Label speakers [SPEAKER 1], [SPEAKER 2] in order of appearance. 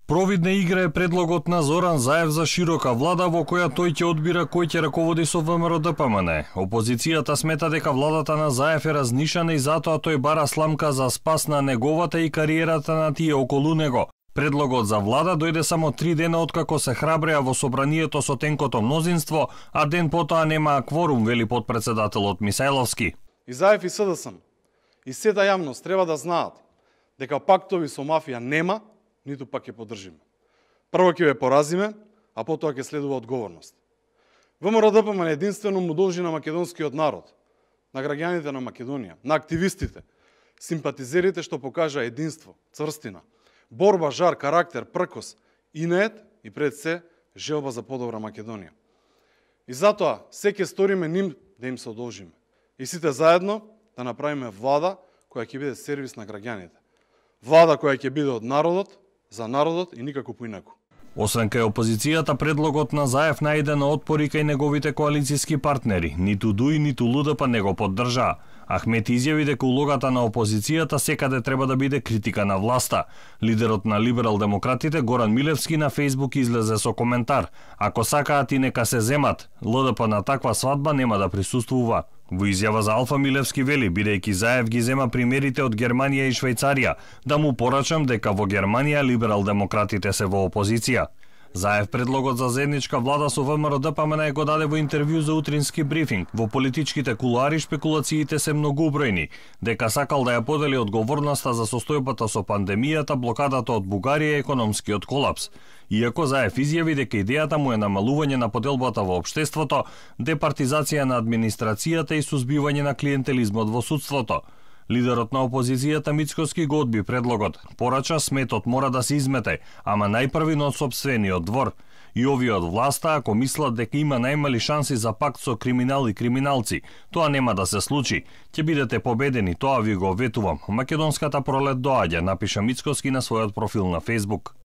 [SPEAKER 1] Провидна игра е предлогот на Зоран Заев за широка влада во која тој ќе одбира кој ќе раководи со ВМРО-ДПМН. Опозицијата смета дека владата на Заев е разнишана и затоа тој бара сламка за спас на неговата и кариерата на тие околу него. Предлогот за влада дојде само 3 дена откако се храбреа во собранието со тенкото мнозинство, а ден потоа немаа кворум, вели потпредседателот Мисајловски.
[SPEAKER 2] И Заев и СДСМ и сета јавност треба да знаат дека пактови со мафија нема, ниту пак ќе поддржиме. Прво ќе ве поразиме, а потоа ќе следува одговорност. ВМРО-ДПМН единствено му должи на македонскиот народ, на граѓаните на Македонија, на активистите, симпатизерите што покажа единство, цврстина, борба, жар, карактер, пркос, инет и пред се желба за подобра Македонија. И затоа се ќе сториме ним да им се одолжиме. И сите заедно да направиме влада која ќе биде сервис на граѓаните. Влада која ќе биде од народот, за народот и никако поинаку.
[SPEAKER 1] Освен кај опозицијата, предлогот на Заев најде на отпор и кај неговите коалицијски партнери. Ниту ДУИ, ниту ЛУДП не го поддржаа. Ахмет изјави дека улогата на опозицијата секаде треба да биде критика на власта. Лидерот на либерал-демократите Горан Милевски на Фејсбук излезе со коментар: "Ако сакаат и нека се земат, ЛДП на таква свадба нема да присуствува." Во изјава за Алфа Милевски вели, бидејќи Заев ги зема примерите од Германија и Швајцарија, да му порачам дека во Германија либерал-демократите се во опозиција. Заев предлогот за заедничка влада со ВМРО-ДПМН го даде во интервју за утрински брифинг. Во политичките кулуари шпекулациите се многоубројни, дека сакал да ја подели одговорноста за состојбата со пандемијата, блокадата од Бугарија и економскиот колапс. Иако Заев изјави дека идејата му е намалување на поделбата во општеството, департизација на администрацијата и сузбивање на клиентелизмот во судството. Лидерот на опозицијата Мицкоски го одби предлогот. Порача сметот мора да се измете, ама најпрви на сопствениот двор. И овие од власта, ако мислат дека има најмали шанси за пакт со криминал и криминалци, тоа нема да се случи. Ќе бидете победени, тоа ви го ветувам. Македонската пролет доаѓа, напиша Мицкоски на својот профил на Фејсбук.